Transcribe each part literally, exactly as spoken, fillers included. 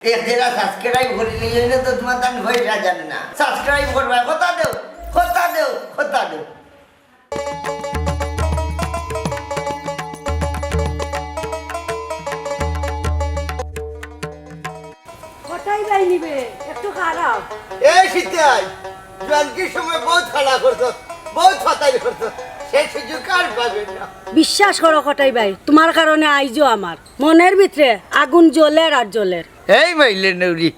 এক জেলা সাবস্ক্রাইব করি নিয়ে এনে তো তোমার তান পয়সা জানে না। সাবস্ক্রাইব করবা, কথা দেও, কথা দেও, কথা দেও। কটাই বাই নিবে, একটু খারাপ। এই সিতাই, জোয়ানকির সময় বহুত খারাপ করছত, বহুত ফাতাইল করছত, সে সুযোগ আর পাবে না। বিশ্বাস করো কটাই ভাই, তোমার কারণে আইজও আমার মনের ভিতরে আগুন জ্বলের আর জ্বলের। এই মাইলে নৌরি,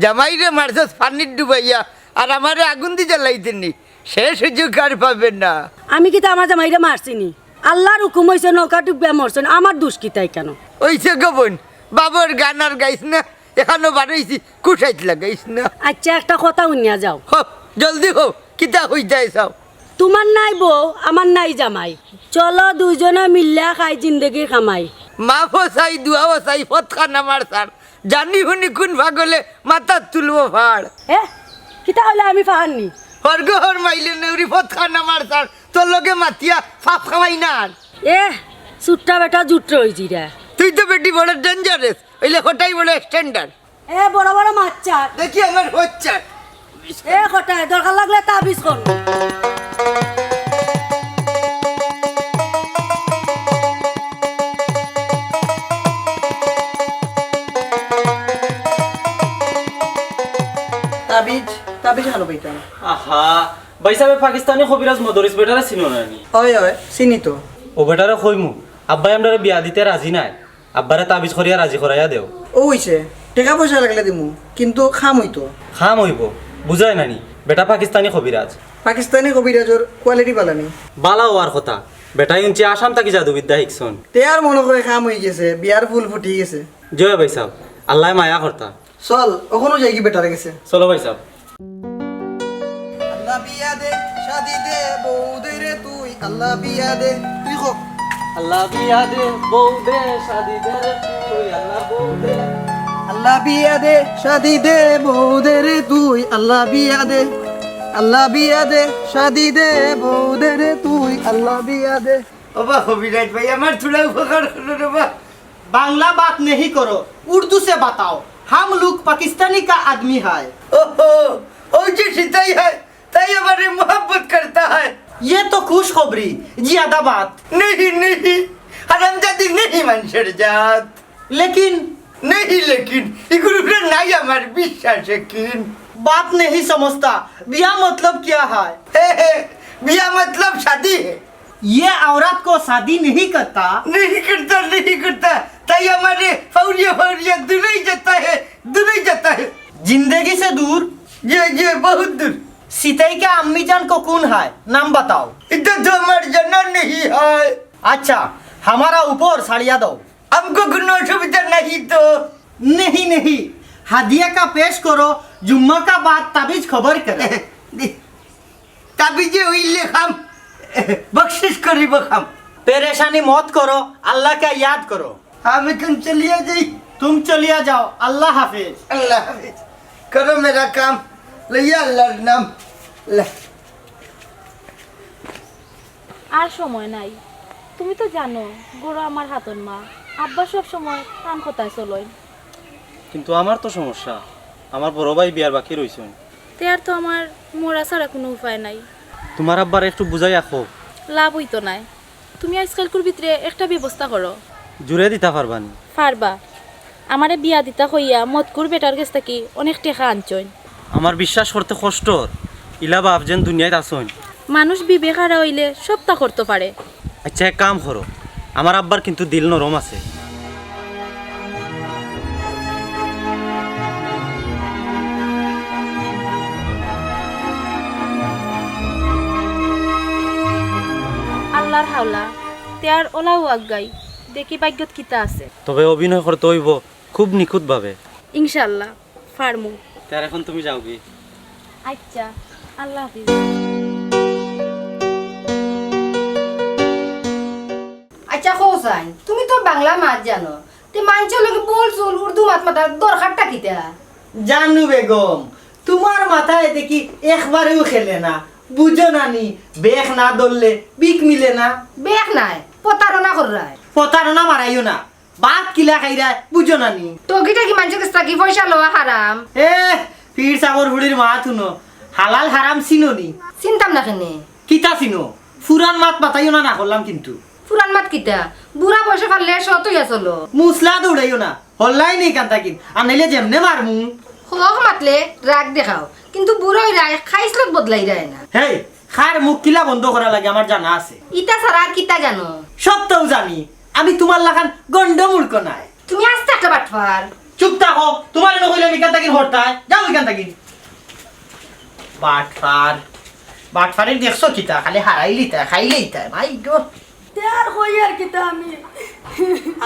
জামাইরে মারছস পানিত ডুবাইয়া, আর আমারে আগুন দি জ্বালাইতে নি, সে সুযোগ আর পাবে না। আমি কিতা আমার জামাইরে মারছি নি? আল্লাহর হুকুম অইছে নৌকা ডুবিয়া মরছইন, আমার দুষ কিতা ইখানো? অইছে গো বইন, বাবর গান আর গাইস না, এখানো বারইছি, কুশাইত লাগাইস না। আচ্ছা, একটা কথা হুনিয়া যাও। হো, জলদি হো, কিতা কইতায় চাও? তোমার নাই বউ, আমার নাই জামাই। চলো দুইজনে মিল্লা খাই জিন্দেগির কামাই। মাফও চাই, দোয়াও চাই, ফতখান আমার ছাড়। জানি হুনি কুন পাগলে মাথাত তুলবো ফাড়। এ, কিতা কইলা আমি ফাড় নি? হরগো হর মাইলে নেউরি ফতখান আমার ছাড়। তোর লগে মাতিয়া ফাপ খাওয়াই না আর। এ, সুট্টা বেটা জুট্টা অইছি রে। তুই তো বেটি বড় ডেঞ্জারাস, অইলে কটাই বড় স্ট্যান্ডার্ড। এ, বড় বড় মাচ্চা। দেখি আমার হচ্ছে। এ, কটাই, দরকার লাগলে তাবিজ কর। তাবিজ, তাবিজ হানো বেটা। আহা, ভাই সাহেব, পাকিস্তানি কবিরাজ মদরিস বেটারে চিনো না নি? অয়, অয়, চিনি তো। ও বেটারে কইমু, আব্বায় আমরারে বিয়া দিতে রাজি নায়। আব্বারে তাবিজ করিয়া রাজি করাইয়া দেও। ও অইছে, টেকা পয়সা লাগলে দিমু, কিন্তু কাম অইতো। কাম অইবো, বুঝরায় না নি? বেটা পাকিস্তানি কবিরাজ। পাকিস্তানি কবিরাজর কোয়ালিটি বালা নি? বালা অওয়ার কথা। বেটায় হুনছি আসাম থাকি জাদুবিদ্যা শিখছইন। তে আর মনো করে কাম অইগেছে, বিয়ার ফুল ফুটি গেছে। জি অয় ভাই সাহেব, আল্লায় মায়া করতা। চল, অখনউ যাইগি বেটার গেছে। চলো ভাই সাহেব। আল্লাহ বিয়া দে, শাদি দে, বউ দে রে তুই, আল্লাহ বিয়া দে। তুই ক। আল্লাহ বিয়া দে, বউ দে, শাদি দে রে তুই, আল্লাহ বউ দে। আল্লাহ বিয়া দে, শাদি দে, বউ দে রে তুই, আল্লাহ বিয়া দে। আল্লাহ বিয়া দে, শাদি দে, বউ দে রে তুই, আল্লাহ বিয়া দে। ওবা কবিরাজ ভাই, আমার থুড়া উপকার করো রে বা। বাংলা বাত নেহি করো, উর্দু সে বাতাও, হাম লোগ পাকিস্তানি কা আদমি হায়। ওহো, ও যে সিতাই হায়, তাই আমারে মোহাব্বত করতা হায়। ইয়ে তো খুশখবরি, জিয়াদা বাত। নেহি, নেহি, হারামজাদি নেহি মানষর জাত। লেকিন? নেহি লেকিন, ইগুর উপরে নাই আমার বিশ্বাস একিন। বাত নেহি সমঝতা, বিয়া মতলব কিয়া হায়? হে হে, বিয়া মতলব শাদি হে। ये औरत को शादी नहीं करता। नहीं करता, नहीं करता। তাই আমারে ফাউরিয়া ফাউরিয়া দূরেই যেতা হে, দূরেই যেতা হে। जिंदगी से दूर। ये, ये बहुत दूर। सिताई का अम्मी जान को कौन है? नाम बताओ। इधर तो हमारे जाना नहीं है। अच्छा, हमारा ऊपर साड़िया दो। हमको কোনো অসুবিধা नहीं तो। नहीं, नहीं। हादिया का पेश करो, जुम्मा का बाद ताबीज खबर करो। তাবিজে অইলে কাম, বকশিশ করিব কাম। पेरेशानी मत करो, अल्लाह का याद करो। আমি এখন চলিয়া যাই। तुम चलिया जाओ, अल्लाह हाफिज। আল্লাহ হাফিজ। করো মেরা কাম, লইয়া আল্লাহর নাম। লে। আর সময় নাই। তুমি তো জানো, ঘরো আমার হাতর মা, আব্বা সব সময় কাম কথায় চলইন। কিন্তু আমার তো সমস্যা, আমার বড় ভাই বিয়ার বাকি রইছইন। তে আর তো আমার মরা ছাড়া কুনু উপায় নাই। তুমার আব্বারে একটু বুঝাইয়া কও। লাভ অইতো নায়। তুমি আইজকাইলকুর ভিতরে একটা ব্যবস্থা করো। জুরে দিতা পারবা নি? পারবা। আমারে বিয়া দিতা কইয়া মদকুর বেটার গেছ থাকি অনেক টেকা আনছইন। আমার বিশ্বাস করতে কষ্ট অর, ইলা বাপ যেন দুনিয়াত আছইন। মানুষ বিবেক হারা অইলে সবতা করতো পারে। আচ্ছা, এক কাম করো, আমার আব্বার কিন্তু দিল নরম আছে। আল্লাহর হাওলা, তে আর অলাউ আগাই, দেখি ভাগ্যত কিতা আছে। তবে অভিনয় করতে অইবো খুব নিখুঁতভাবে। ইনশাআল্লাহ। পারমু। তে আর এখন তুমি যাওগি। আচ্ছা, আল্লাহ হাফিজ। আচ্ছা, কও চাইন, তুমি তো বাংলা মাত জানো, তে মানষর লগে বল চুল উর্দু মাত মাতার দরকারটা কিতা? জানু বেগম, তুমার মাথায় দেখি একবারেউ খেলে না, বুঝো না নি, বেক না ধরলে বিক মিলে না। বেক নায়, প্রতারণা কররায়। প্রতারণা মারাইও না, ভাত কিলা খাইরায়, বুঝো না নি? ঠগি ঠগি মানষর গেছ থাকি পয়সা লওয়া হারাম। এ, পীর সাবর ফুড়ির মাত হুনো, হালাল হারাম চিনো নি? চিনতাম না কেনে? কিতা চিনো? ফুরান মাত মাতাইও না, না করলাম কিন্তু। ফুরান মাত কিতা? বুড়া বয়সে পারলে সৎ অইয়া চলো। মুসলা দৌড়াইও না, হল্লাই নেই কান থাকিন, আর নাইলে যেমনে মারমু। হক মাতলে রাগ দেখাও, কিন্তু বুড়া অইরায় খাইছলত বদলাইরায় না। হেই, খার মুখ কিলা বন্ধ করা লাগে আমার জানা আছে। ইতা ছাড়া আর কিতা জানো? সব তো জানি, আমি তুমার লাখান গন্ড মূর্খ নায়। তুমি আস্তা একটা বাটপার। চুপ থাকো, তুমারে না কইলাম ইখান থাকি হরতায়, যাও ইখান থাকি। বাটপার, বাটপারে দেখছো কিতা, খালি হারাইলিতায়, খাইলেইতায়, মাই গো। তে আর কই আর কিতা আমি।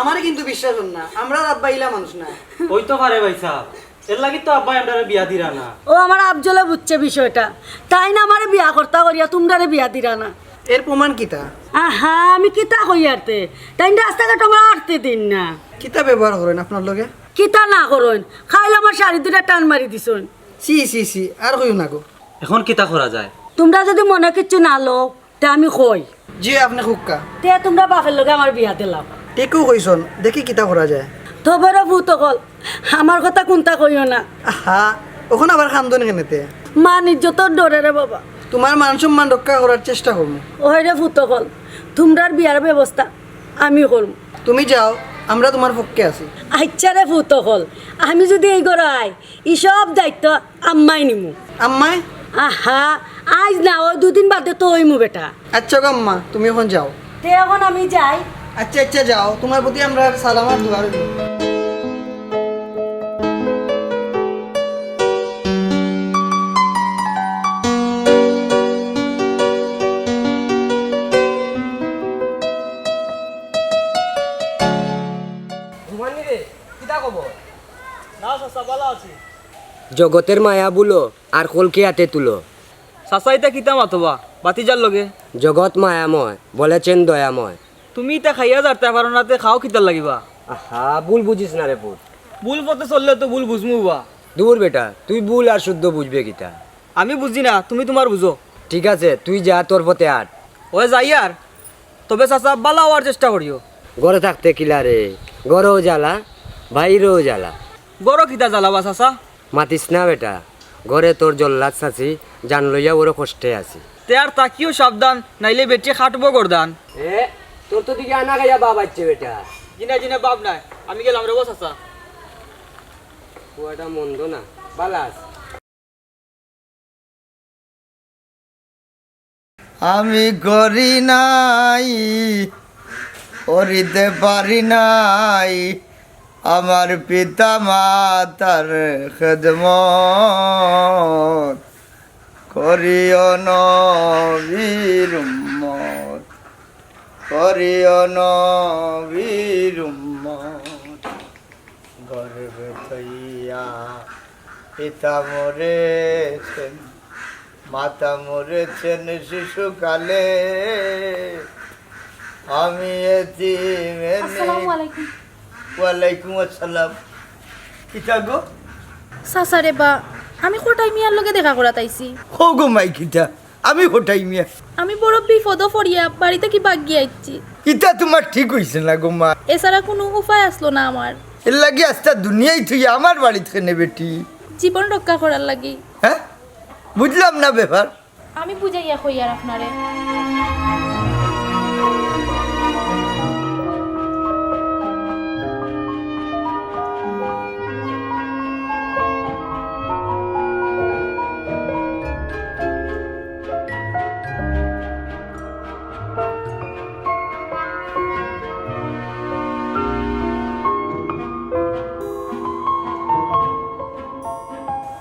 আমারে কিন্তু বিশ্বাস অর না, আমরার আব্বা ইলা মানুষ না। অইতো পারে ভাইসাব, এরলাগি তো আব্বায় আমরারে বিয়া দিরা না। ও আমার আফজলে বুঝছে বিষয়টা, তাইন আমারে বিয়া করতা করিয়া তুমরারে বিয়া দিরা না। এর প্রমাণ কিতা? আহা, আমি কিতা কইয়ার তে? তাইন রাস্তাঘাটো আমারে আটতে দিন না। কিতা ব্যবহার করইন আপনার লগে? কিতা না করইন? খাইল আমার শাড়ি দুইটা টান মারি দিছইন। ছি, ছি, ছি, আর কইও না গো। এখন কিতা করা যায়? তুমরা যুদি মনে কিচ্ছু না লও, তে আমি কই। জি, আপনে কউক্কা। তে তুমরা বাপর লগে আমার বিয়া দিলাও। ঠিকউ কইছইন, দেখি কিতা করা যায়। তবে রে পুত অকল, আমার কথা কুন্তা কইও না। আহা, অখন আবার কান্দইন কেনে তে? মান ইজ্জতর ডরে রে বাবা। তুমার মান সম্মান রক্ষা করার চেষ্টা করমু। অয় রে পুত অকল, তুমরার বিয়ার ব্যবস্থা আমি করমু। তুমি যাও, আমরা তুমার পক্ষে আছি। আইচ্ছা রে পুত অকল, আমি যুদি এই ঘরো আই, ই সব দায়িত্ব আম্মায় নিমু। আম্মায়? আহা, আইজ না অয় দুদিন বাদে তো অইমু বেটা। আইচ্ছা গো আম্মা, তুমি অখন যাও। তে অখন আমি যাই। আইচ্ছা, আইচ্ছা, যাও, তুমার প্রতি আমরার সালাম আর দোয়া রইল। ঘুমানি রে, কিতা খবর? না চাচা, ভালা আছি। জগতের মায়া ভুলো, আর কলকে আতে তুলো। চাচা, ইতা কিতা মাতো বা ভাতিজার লগে? জগৎ মায়াময়, বলেছেন দয়াময়। তুমি ইতা খাইয়া যারতায় পারো না, তে খাও কিতার লাগি বা? আহা, ভুল বুঝিস না রে পুত। ভুল পথে চললে তো ভুল বুঝমু বা। দূর বেটা, তুই ভুল আর শুদ্ধ বুঝবে কিতা? আমি বুঝি না, তুমি তুমার বুঝো। ঠিক আছে, তুই যা, তোর পথে আট। অয় যাইয়ার, তবে চাচা, ভালা অওয়ার চেষ্টা করিও। ঘরে থাকতে কিলা রে, ঘরও জ্বালা, বাইরেও জ্বালা। ঘরো কিতা জ্বালা বা চাচা? মাতিস না বেটা, ঘরে তোর জল্লাদ চাচি জান লইয়া বড় কষ্টে আছি। তে আর থাকিও সাবধান, নাইলে বেটি কাটবো গর্দান। এ, তোর তো দিকে আনা খাইয়া বাপ আইছে বেটা। জি না, জি না, বাপ নাই, আমি গেলাম রে বা চাচা। পুয়াটা মন্দ না, ভালা আছে। আমি করি নাই, করিতে পারি নাই আমার পিতা মাতার খেদমত। করিও নবীর উম্মত, করিও নবীর উম্মত। গর্ভে থইয়া পিতা মরেছেন, মাতা মরেছেন শিশুকালে। আমি এতিম এনে আসসালামু আলাইকুম। ওয়ালাইকুম আসসালাম। কিতা গো? চাচা রে বা, আমি কটাই মিয়ার লগে দেখা করাত আইছি। হো গো মাই, কিতা? আমি কটাই মিয়া। আমি বড় বিপদো পড়িয়া বাড়ি থাকি ভাগিয়া আইছি। ইতা তুমার ঠিক অইছে না গো মা। এছাড়া কুনু উপায় আছলো না আমার। এরলাগি আস্তা দুনিয়াই তুই আমার বাড়িত কেনে বেটি? জীবন রক্ষা করার লাগি। হ্যাঁ? বুঝলাম না ব্যাপার। আমি বুঝাইয়া কইয়ার আপনারে।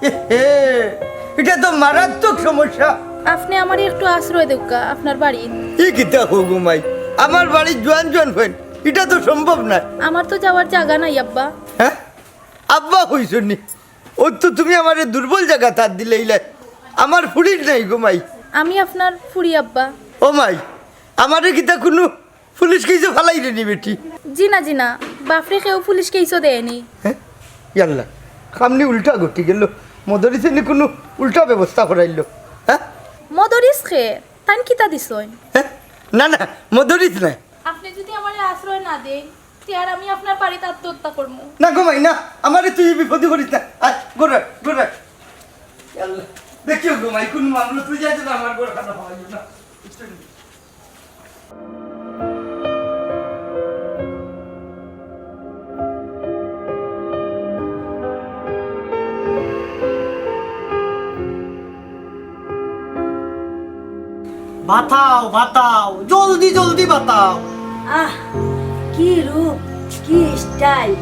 এহে, ইটা তো মারাত্মক সমস্যা। আপনে আমারে একটু আশ্রয় দেউক্কা, আপনার বাড়িত। ই কিতা কও গো মাই? আমার বাড়িত জোয়ান জোয়ান ফুয়াইন, ইটা তো সম্ভব নায়। আমার তো যাওয়ার জাগা নাই, আব্বা। হ্যাঁ? আব্বা কইছো নি? ও তো তুমি আমারে দুর্বল জাগাত আত দিলাইলায়। আমার ফুড়ির নাই গো মাই। আমি আপনার ফুড়ি, আব্বা। ও মাই, আমারে কিতা কুনু পুলিশ কেইসো ফালাইরে নি বেটি? জি না, জি না, বাপরে কেউ পুলিশ কেইসো দেয়নি। হ্যাঁ? ইয়াল্লা, কামনি উল্টা ঘটি গেল। মদরিসে নি কুনু উল্টা ব্যবস্থা করাইল? হ্যাঁ? মদরিস কে? তাইন কিতা দিছইন? হ্যাঁ? না, না, মদরিস না। আপনে যুদি আমারে আশ্রয় না দেইন, তে আর আমি আপনার বাড়িত আত্মহত্যা করমু। না গো মাই, না, আমারে তুই ই বিপদো করিস না। আয়, ঘরো আয়, ঘরো আয়। আল্লাহ, দেখিও গো মাই, কুনু মামলা তুই যাইতে না, আমার ঘর খানা পাওয়া যাবে না। বাতাও, বাতাও, জলদি, জলদি বাতাও। আহ, কি রূপ, কি style,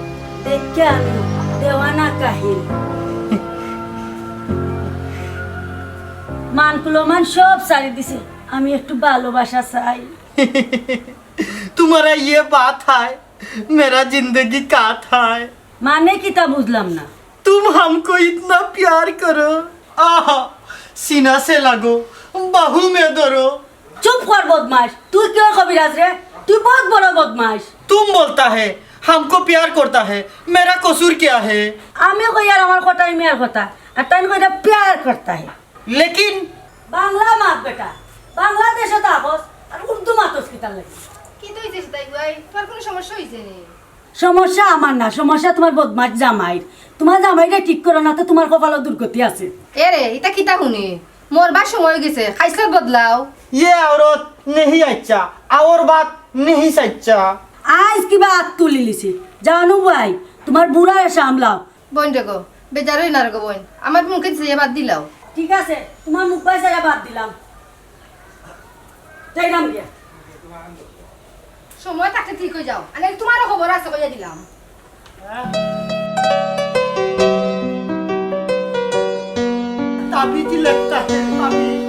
দেখে আমি দেওয়ানা কাহিল। মান কুলমান সব ছাড়ি দিছি, আমি একটু ভালোবাসা চাই। तुम्हारा ये बात है, मेरा जिंदगी का था। মানে কিতা বুঝলাম না। तुम हमको इतना प्यार करो, आहा, सीना से लगो, बाहों में धरो। চুপ কর বদমাশ, তুই কিওর কবিরাজ রে? তুই বউত বড় বদমাশ। तुम बोलता है, हमको प्यार करता है, मेरा कसूर क्या है? আমি কইয়ার আমার কথা, ই মিয়ার কথা, আর তাইন কইরা প্যার করতা হে। लेकिन বাংলা মাত বেটা, বাংলাদেশো থাকস আর উর্দু মাতস কিতার লাগি? কিতা অইছে তাই ভাই? তোর কুনু সমস্যা অইছে নি? সমস্যা আমার না, সমস্যা তুমার বদমাশ জামাইর। তুমার জামাইরে ঠিক করো না তো তুমার কপালো দুর্গতি আছে। এরে, ইতা কিতা হুনি? মরবার সময় অইগেছে, খাইছলত বদলাও। ये औरत नहीं अच्छा, और बात नहीं सच्चा। আইজ কিবা আত তুলিলিছি। জানু ভাই, তুমার বুড়ারে সামলাও। বইন রে গো, বেজার অইও না রে গো বইন, আমার মুখে চাইয়া বাদ দিলাও। ঠিক আছে, তুমার মুখ বায় চাইয়া বাদ দিলাম। যাইরাম গিয়া। সময় থাকতে ঠিক অই যাও, আর নাইলে তুমারও খবর আছে কইয়া দিলাম। ताबीज लगता है, ताबीज।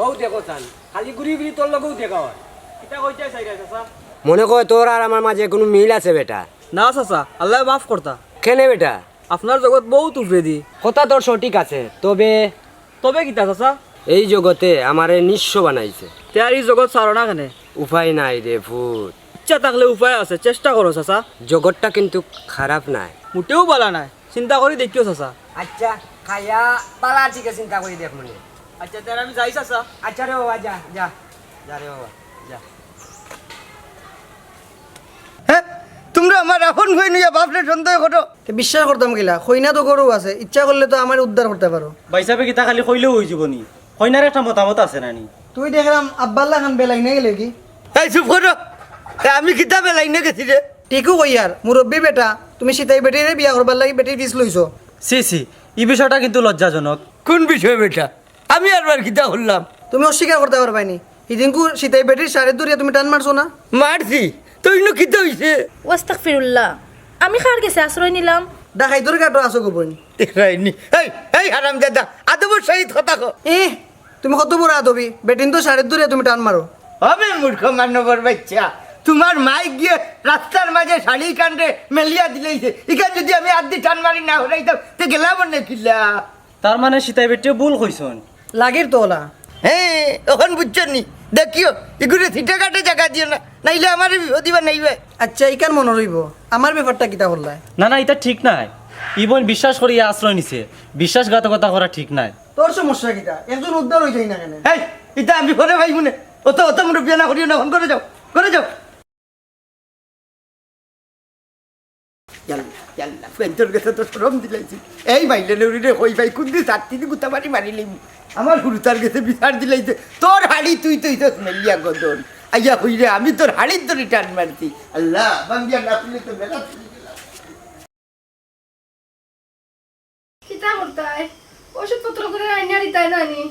অউ দেখো চান, খালি ঘুরি ঘুরি তোর লগেউ দেখা অয়। কিতা কইতায় চাইরায় চাচা? মনে কয় তোর আর আমার মাঝে কুনু মিল আছে বেটা। না চাচা, আল্লায় মাফ করতা। কেনে বেটা? আপনার জগৎ বউত উপরেদি। কথা তোর সঠিক আছে, তবে তবে কিতা চাচা? এই জগতে আমারে নিঃস্ব বানাইছে। তে আর ই জগৎ ছাড়ো না কেনে? উপায় নাই রে ফুত। ইচ্ছা থাকলে উপায় আছে, চেষ্টা করো চাচা। জগৎটা কিন্তু খারাপ নায়। মোটেউ বালা নায়, চিন্তা করি দেখিও চাচা। আচ্ছা, খাইয়া বালা ঠিক আছে, চিন্তা করি দেখমুনে। আচ্ছা, তে আমি যাই চাচা। আচ্ছা রে বাবা, যা, যা, যা রে বাবা, যা। হে, তুমরা আমার আপন ভাই অইয়া বাপরে সন্দেহ করো। তে বিশ্বাস করতাম কিলা? কইনা তো ঘরো আছে, ইচ্ছা করলে তো আমারে উদ্ধার করতা পারো। ভাইসাবে কিতা খালি কইলেউ অইযিবো নি? কইনার একটা মতামত আছে না নি? তুই দেখরাম আব্বার লাখান বেলাইনে গেলে কি? এই চুপ করো। এ, আমি কিতা বেলাইনে গেছি রে? ঠিকউ কইয়ার, মুরব্বি বেটা, তুমি সিতাই বেটিরে বিয়া করবার লাগি বেটির পিছ লইছো। ছি ছি, ই বিষয়টা কিন্তু লজ্জাজনক। কুন বিষয় বেটা? আমি আরবার কিতা করলাম? তুমি অস্বীকার করতা পারবায় নি? হিদিনকু সিতাই বেটির শাড়িত ধরিয়া তুমি টান মারছো না? মারছি। তে ইনো কিতা অইছে? ওয়াস্তাগফিরুল্লাহ। আমি কার গেছে আশ্রয় নিলাম? ডাকাইতর গাটো আছো গো বইন। এরাইনি। এই, এই হারামজাদা, আদবর সহিত কথা ক। এ, তুমি কত বড় আদবি? বেটিন তো শাড়িত ধরিয়া তুমি টান মারো। হবে মূর্খ মানবর বাইচ্চা। তুমার মাই গিয়া রাস্তার মাঝে শাড়ি কানরে মেলিয়া দিলাইছে। ইখান যুদি আমি আতদি টান মারি না হরাইতাম, তে গেলাম অনে কিলা? তার মানে সিতাই বেটিয়ে ভুল কইছইন। লাগির তো অলা। হে, অখন বুঝছো নি? দেখিও, ইগুরে ছিটেকাটে জাগা দিও না, নাইলে আমারে বিপদি বানাইবায়। আচ্ছা, ইখান মনো রইবো। আমার ব্যাপারটা কিতা করলায়? না, না, ইতা ঠিক নায়। ই বইন বিশ্বাস করিয়া আশ্রয় নিছে। বিশ্বাসঘাতকতা করা ঠিক নায়। তোর সমস্যা কিতা? একজন উদ্ধার অই যায় না কেনে? এই, ইতা আমি ঘরে পাইমুনে। অত, অত মুরব্বিয়ানা করিও না, অখন ঘরে যাও, ঘরে যাও। ইয়াল্লা, ইয়াল্লা, ফুয়াইন্তর গেছে তো শরম দিলাইছি। এই মাইলে নেউরিরে কই ভাই, কুনদি ছাত্তি দি গুতা মারি মারি লইমু। আমার হুরুতার গেছে বিচার দিলাইছে। তোর হাড়ি তুই তো ইতস মেলিয়া গদন। আইয়া কইরে, আমি তোর হাড়ির ধরি টান মারছি। আল্লাহ, বান্দিয়া না তুলে তো বেলা তুলি গেলাম। কিতা করতায়? ওষুধপত্র করি আনিয়া দিতায় নানি?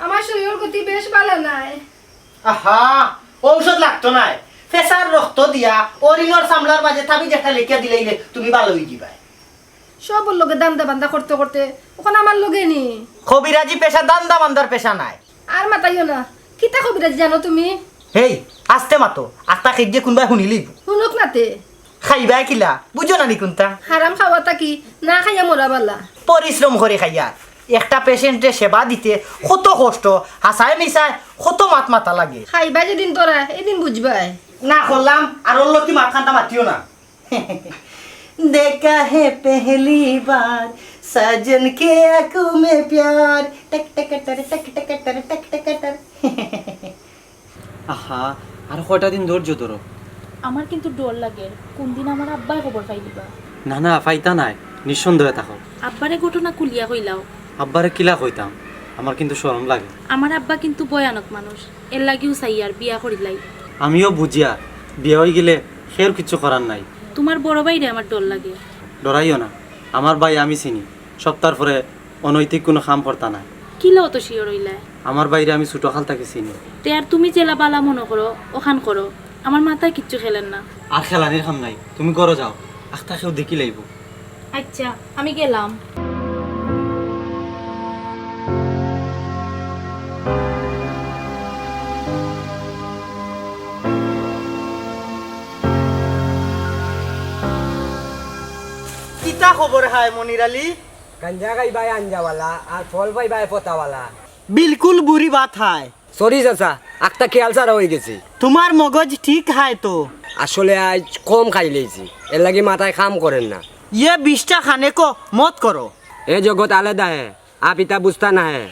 আমার শরীরর গতি বেশ বালা নায়। আহা, ঔষধ লাগতো নায়। ফেসার রক্ত দিয়া অরিনর চামড়ার মাঝে তাবিজ একটা লেখিয়া দিলাইলে তুমি বালা অই যিবায়। সবর লগে ধান্দা বান্দা করতে করতে অখন আমার লগে নি। কবিরাজি পেশা ধান্দা বান্দার পেশা নায়। আর মাতাইও না। কিতা কবিরাজি জানো তুমি? হেই, আস্তে মাতো, আস্তা খেয়ে কুনবায় হুনিলিব। হুনুক না তে। খাইবায় কিলা, বুঝো না নি কুনতা? হারাম খাওয়া থাকি, না খাইয়া মরা বালা। পরিশ্রম করি খাইয়ার। একটা পেশেন্টরে সেবা দিতে কত কষ্ট, হাছায় মিছায় কত মাত মাতা লাগে। খাইবায় যেদিন ধরা, এদিন বুঝবায়। না করলাম, আর অল্লতি মাত খান্তা মাতিও না। দেখা হে পেহলি বার, साजन के आंखों में प्यार, टक टक टर, टक टक टर, टक टक टर। আহা, আর কয়টা দিন ধৈর্য ধরো। আমার কিন্তু ডর লাগের, কুনদিন আমার আব্বায় খবর পাইলিবা। না, না, পাইতা নায়, নিঃসন্দেহে থাকো। আব্বারে ঘটনা খুলিয়া কইলাও। আব্বারে কিলা কইতাম, আমার কিন্তু শরম লাগে। আমার আব্বা কিন্তু ভয়ানক মানুষ, এরলাগিউ চাইয়ার বিয়া করিলাই। আমিও বুঝিয়ার, বিয়া অইগেলে কেউর কিচ্ছু করার নাই। তুমার বড় ভাইরে আমার ডর লাগে। ডরাইও না, আমার ভাই আমি চিনি, সপ্তার পরে অনৈতিক কুনু কাম করতা নায়। কিলা অত sure অইলায়? আমার ভাইরে আমি ছোটকাল থাকি চিনি। তে আর তুমি যেলা বালা মনো করো, অখান করো। আমার মাথায় কিচ্ছু খেলের না। আর খেলানির কাম নাই, তুমি ঘরো যাও, আখতা কেউ দেখিলাইবো। আইচ্ছা, আমি গেলাম। কিতা খবর হায় মনির আলী? গাঞ্জা খাইবায় আঞ্জাওয়ালা, আর ফল পাইবায় ফতাওয়ালা। বিলকুল বুরি বাত হায়। Sorry চাচা, আখতা খেয়াল ছাড়া অইগেছে। তুমার মগজ ঠিক হায় তো। আসলে আইজ কম খাইলাইছি, এরলাগি মাথায় কাম করের না। ये बिस्टा खाने को मत करो। এ জগৎ আলাদা হে, আপ ইতা বুঝতা না হে।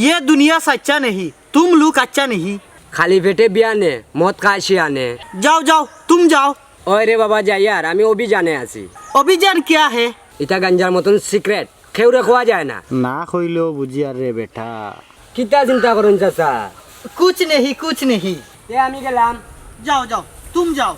ये दुनिया सच्चा नहीं, तुम लोग अच्छा नहीं। খালি পেটে বিয়ানে, মদ খায় শিয়ানে। जाओ, जाओ, तुम जाओ। ওই রে বাবা, যাইয়ার, আমি অভিযানে আছি। अभियान क्या है? ইতা গাঞ্জার মতন secret, কেউরে কওয়া যায় না। না কইলেও বুঝিয়ার রে বেটা। কিতা চিন্তা করইন চাচা? कुछ नहीं, कुछ नहीं। এ আমি গেলাম। जाओ, जाओ, तुम जाओ।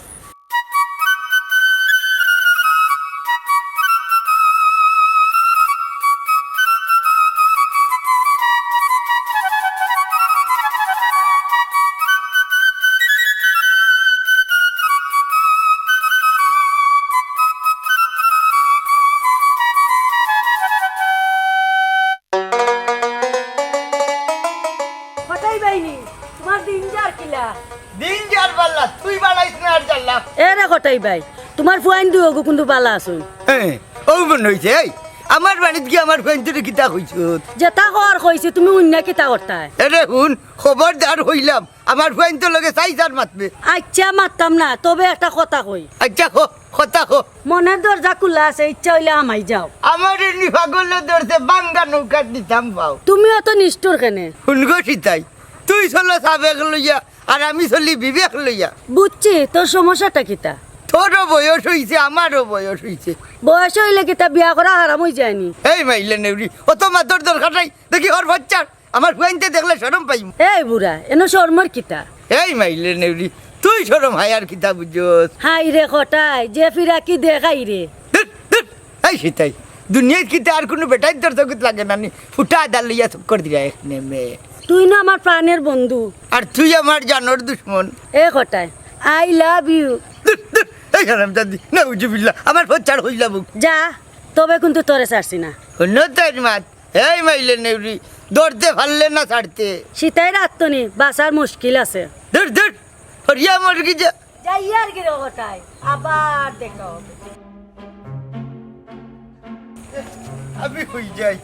কটাই বাইনি, তুমার দিন যার কিলা? দিন যার বালা, তুই বাড়াইস না আর জ্বালা। এ রে কটাই বাই, তুমার ফুয়াইন দুইওগু কুন্দু বালা আছইন? হ্যাঁ, অউ মনো অইছে, এই, আমার বাড়িত গিয়া আমার ফুয়াইনতরে কিতা কইছত? যেতা কওয়ার কইছি, তুমি উইন্না কিতা করতায়? এরে হুন, খবরদার কইলাম, আমার ফুয়াইনতর লগে চাইচার মাতবে। আইচ্ছা, মাততাম না, তবে একটা কথা কই। আইচ্ছা, ক, কথা ক। মনের দরজা খুলা আছে, ইচ্ছা অইলে হামাই যাও। আমারে নি পাগলে ধরছে, ভাঙ্গা নৌকাত নিতাম পাও। তুমিও তো নিষ্ঠুর কেনে। হুন গো সিতাই, তুই চলো সাবেক লইয়া, আর আমি চলি বিবেক লইয়া। বুঝছি, তোর সমস্যাটা কিতা? তোরও বয়স অইছে, আমারও বয়স অইছে। বয়স অইলে কিতা বিয়া করা হারাম অইযায়নি? এই মাইলে নেউরি, অত মাতর দরকার নাই। দেখি হর বাচ্চার আমার ফুয়াইনতে দেখলে শরম পাইমু। এই বুড়া, এনো শরমর কিতা? এই মাইলে নেউরি, তুই শরম হায়ার কিতা বুঝছস? হায় রে কটাই, যে ফিরাকি দেখাই রে। ধুর, ধুর, এই সিতাই, দুনিয়াত কিতা আর কুনু বেটাইর দর চকুত লাগে না নি? ফুটা আদার লইয়া চক্কর দিরা এখানে মে। তুই না আমার প্রাণের বন্ধু। আর তুই আমার জানর দুশমন। এ কটাই, I love you। ধুর, ধুর, এই হারামজাদি, নাউজুবিল্লাহ, আমার পথ ছাড় কইলাম। যা, তবে কিন্তু তোরে ছাড়ছি না। হুনো তাইর মাত, এই মাইলে নেউরি, ধরতে পারলে না ছাড়তে। সিতাইর আত্তনি, বাঁচার মুশকিল আছে। ধুর, ধুর, হরিয়া মরগি যা। যাই আর কি রে কটাই, আবার দেখা হবে। আমি কই যাই।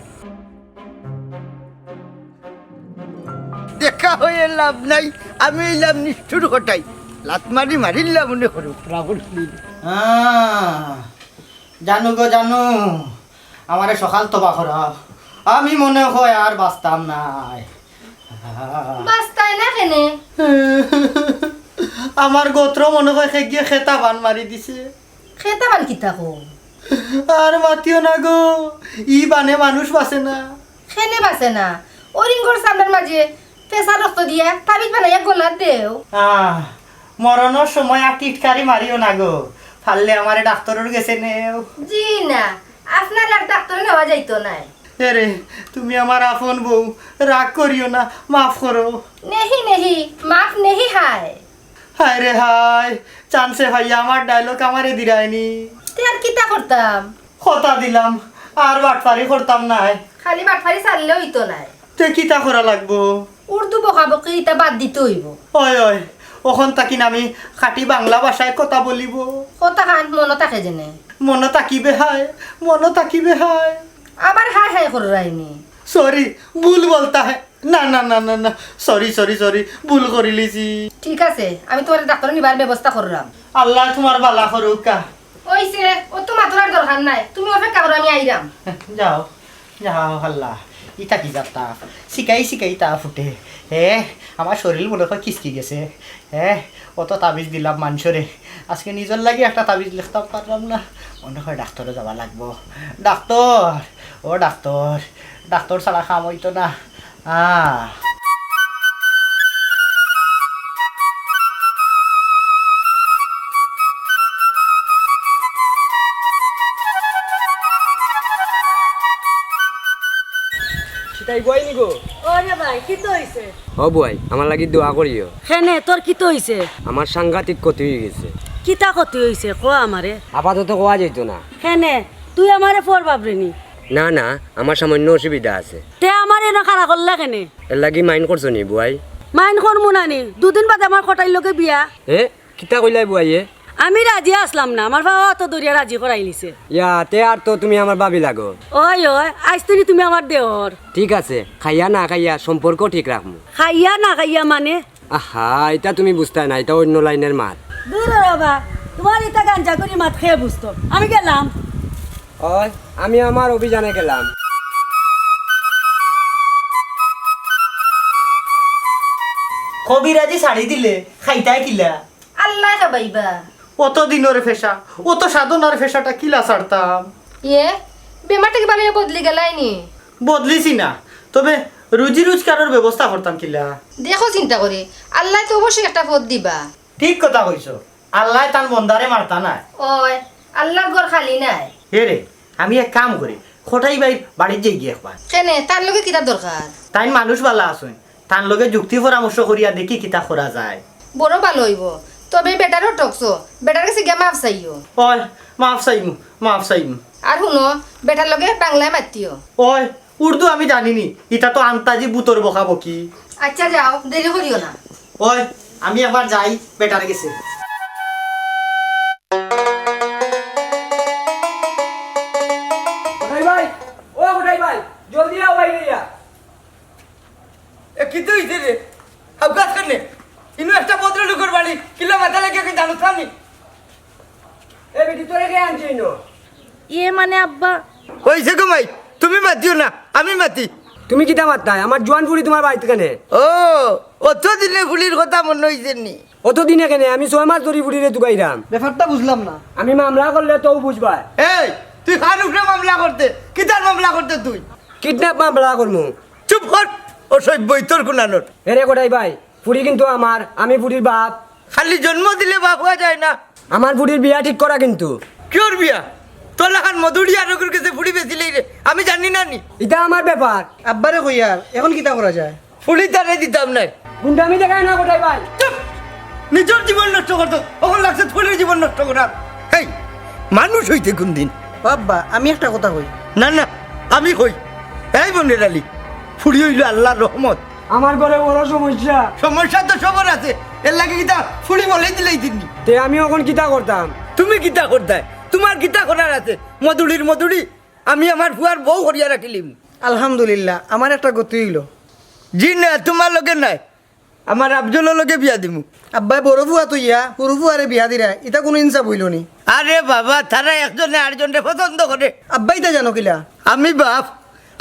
দেখা হয়ে লাভ নাই, আমি অইলাম নিষ্ঠুর কটাই। লাত মারি মারিল্লা মনে করো, রাহুল। আহ, জানু গো জানু, আমারে সকাল তবা করাও, আমি মনে হয় আর বাঁচতাম নায়। বাঁচতায় না কেনে? আমার গোত্র মনে হয় খেগিয়ে খেতা বান মারি দিছে। খেতা বান কিতা কও? আর মাতিও না গো, ই বানে মানুষ বাঁচে না। কেনে বাঁচে না? অরিঙ্গর সামনের মাঝে পেশা রক্ত দিয়া তাবিজ বানাইয়া গলাত দেও। আহ, মরণর সময় আর টিটকারি মারিও না গো, পারলে আমারে ডাক্তরর গেছে নেও। জি না, আপনার আর ডাক্তর নেওয়া যাইতো নায়। এরে, তুমি আমার আপন বউ, রাগ করিও না, মাফ করো। নেহি নেহি, মাফ নেহি হায়। হায় রে হায়, চান্সে ভাইয়া আমার ডায়লগ আমারে দিরায়নি। তে আর কিতা করতাম? কথা দিলাম, আর বাটপারি করতাম নায়। খালি বাটপারি ছাড়লে অইতো নায়। তে কিতা করা লাগবো? উর্দু বকাবকি ইতা বাদ দিতে অইবো। অয়, অয়, অখন থাকি আমি খাঁটি বাংলা ভাষায় কথা বলিবো। কথা খান মনো থাকে যেনে। মনো থাকিবে হায়, মনো থাকিবে হায়। আবার হায় হায় কররায়নি। সরি, ভুল বলতা হ্যায়। না, না, না, না, না। Sorry, sorry, sorry. ভুল করিলিছি। ঠিক আছে, আমি তুমারে ডাক্তর নিবার ব্যবস্থা কররাম। আল্লায় তুমার বালা করুক্কা। অইছে, অত মাতরার দরকার নাই। তুমি অপেক্ষা করো, আমি আইরাম। যাও। ইয়া আল্লাহ, ইতা কি জাত তাপ? শিকাই শিকাই তাপ উঠে। হে, আমার শরীর মনে হয় কিসকি গেছে। হে, অত তাবিজ দিলাম মানষরে, আজকে নিজর লাগি একটা তাবিজ লিখতাম পারলাম না। মনে হয় ডাক্তরো যাওয়া লাগবো। ডাক্তর, ও ডাক্তর, ডাক্তর ছাড়া কাম অইতো না। আহ। সিতাই বুয়াই নি গো? ওরে ভাই, কিতা অইছে? ও বুয়াই, আমার লাগি দোয়া করিও। কেনে, তোর কিতা অইছে? আমার সাংঘাতিক ক্ষতি অই গেছে। কিতা ক্ষতি অইছে, ক আমারে। আপাতত কওয়া যাইতো না। কেনে, তুই আমারে পর বাপরে নি? না, না, আমার সামান্য অসুবিধা আছে। তে আমারে এনো খাড়া করলা কেনে? এর লাগি mind করছো নি, বুয়াই? Mind করমু না নি? দুদিন বাদে আমার কটাইর লগে বিয়া। এ, কিতা কইলাই বুয়াইয়ে? আমি রাজি আসলাম না, আমার বাবা অত দরিয়া রাজি করাইলিছে। ইয়া, তে আর তো তুমি আমার ভাবি লাগো। ওই, ওই, আইজ তনে তুমি আমার দেওর। ঠিক আছে, খাইয়া না খাইয়া সম্পর্ক ঠিক রাখমু। খাইয়া না খাইয়া মানে? আহা, ইতা তুমি বুঝতায় না, ইতা অইন্য লাইনর মাত। দূর হ বাবা, তুমার ইতা গাঞ্জা করি মাত কে বুঝতো। আমি গেলাম। ওই, আমি আমার অভিযানে গেলাম। কবিরাজি ছাড়ি দিলে, খাইতায় কিলা? আল্লায় খাবাইবা। অত দিনর পেশা, অত সাধনার পেশাটা কিলা ছাড়তাম? ইয়ে, বেমার থাকি ভালা অইয়া বদলি গেলায় নি? বদলিছি না, তবে রুজি রোজগারর ব্যবস্থা করতাম কিলা? দেখো চিন্তা করি, আল্লায় তো অবশ্যই একটা পথ দিবা। ঠিক কথা কইছো, আল্লায় তান বন্দারে মারতা নায়। ওই, আল্লার ঘর খালি নায়। হে রে, আমি এক কাম করি, কটাই ভাইর বাড়িত যাইগি একবার। কেনে, তান লগে কিতা দরকার? তাইন মানুষ ভালা আছইন, তান লগে যুক্তি পরামর্শ করিয়া দেখি কিতা করা যায়। বড় ভালা অইবো, তবে বেটারেও ঠকছো, বেটার গেছে গিয়া মাফ চাইও। ওই, মাফ চাইমু, মাফ চাইমু। আর হুনো, বেটার লগে বাংলায় মাতিও। ওই, উর্দু আমি জানি নি, ইতা তো আন্তাজি বুতর বকাবকি। আচ্ছা যাও, দেরি করিও না। ওই, আমি একবার যাই বেটার গেছে। কটাই ভাই, ও কটাই ভাই, জলদি আও বাইরে ইয়া। এ, কিতা অইছে রে? আউকাত কেনে? ইনো একটা ভদ্রলোকর বাড়ি, কিলা মাতা লাগে কি জানোস না নি? এ বেটি, তোরে কে আনছে ইনো? ইয়ে মানে আব্বা। অইছে গো মাই, তুমি মাতিও না, আমি মাতি। তুমি কিতা মাততায়? আমার জোয়ান ফুড়ি তুমার বাড়িত কেনে? ও, অত দিনে ফুড়ির কথা মনো অইছে নি? অত দিনে কেনে? আমি ছয় মাস ধরি ফুড়িরে তুকাইরাম। ব্যাপারটা বুঝলাম না। আমি মামলা করলে তো বুঝবায়। এই, তুই কার উপরে মামলা করতে? কিতার মামলা করতে তুই? Kidnap মামলা করমু। চুপ কর, অসভ্য ইতর কুনানোর। এরে কটাই ভাই, ফুড়ি কিন্তু আমার, আমি ফুড়ির বাপ। খালি জন্ম দিলে বাপ অওয়া যায় না। আমার ফুড়ির বিয়া ঠিক করা কিন্তু। কিওর বিয়া? তোর লাখান মদুড়ি আর ওগুর গেছে ফুড়ি বেচিলেই রে, আমি জানি না নি। ইতা আমার ব্যাপার। আব্বারে কইয়ার, এখন কিতা করা যায়? ফুড়ি তারে দিতাম নায়। গুন্ডামি দেখায় না কটাই ভাই। চুপ! নিজর জীবন নষ্ট করতো, অখন লাগছে ফুড়ির জীবন নষ্ট করার। হেই, মানুষ অইতে কুনদিন? ও আব্বা, আমি একটা কথা কই। না, না, আমি কই। এই বনের আলী, ফুড়ি অইলো আল্লার রহমত। আমার ঘরে বড় সমস্যা। সমস্যা তো সবর আছে, এর লাগি কিতা ফুড়ি বলে দিলেই দিননি। তে আমি অখন কিতা করতাম? তুমি কিতা করতায়? তুমার কিতা করার আছে? মদুড়ির মদুড়ি, আমি আমার ফুয়ার বউ করিয়া রাখিলিমু। আলহামদুলিল্লাহ, আমার একটা গতি অইলো। জি না, তুমার লগে নায়, আমার আফজলর লগে বিয়া দিমু। আব্বায় বড় ফুয়া থইয়া হুরু ফুয়ারে বিয়া দিরা, ইতা কুনু ইনসাফ অইলো নি? আরে বাবা, তারা একজনে আরজনরে পছন্দ করে। আব্বায় ইতা জানো কিলা? আমি বাপ,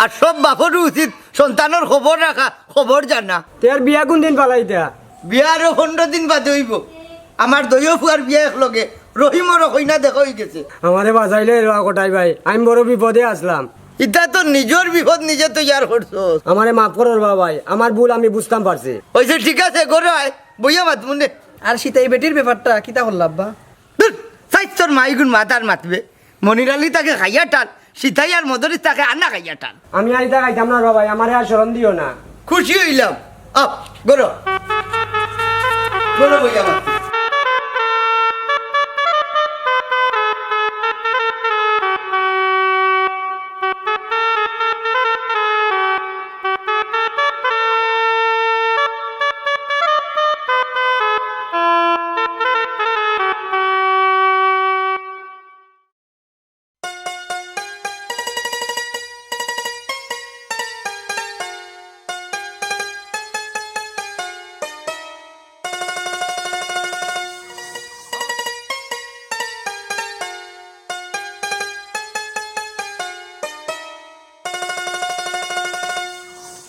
আর সব বাপরও উচিত সন্তানর খবর রাখা, খবর জানা। তে আর বিয়া কুনদিন ফালাইতা? বিয়া আরো পনরো দিন বাদে অইবো। আমার দুইও ফুয়ার বিয়া একলগে, রহিমরও কইনা দেখা অইগেছে। আমারে বাচাইলে রে কটাই ভাই, আমি বড় বিপদে আছলাম। ইতা তো নিজর বিপদ নিজে তৈয়ার করছস। আমারে মাফ করো রে বাবা ভাই, আমার ভুল আমি বুঝতাম পারছি। অইছে, ঠিক আছে, ঘরো আয়, বইয়া মাতমুনে। আর সিতাই বেটির ব্যাপারটা কিতা করলা আব্বা? ধুর, চাইর তোর মাইগুন মাতার মাতবে। মনির আলী তাকে খাইয়া টান, সিতাই আর মদরিস তাকে আনা খাইয়া টান। আমি আর ইতা খাইতাম না রে বাবা ভাই, আমারে আর শরম দিও না। খুশি অইলাম। আও, ঘরো। ঘরো বইয়া মাত।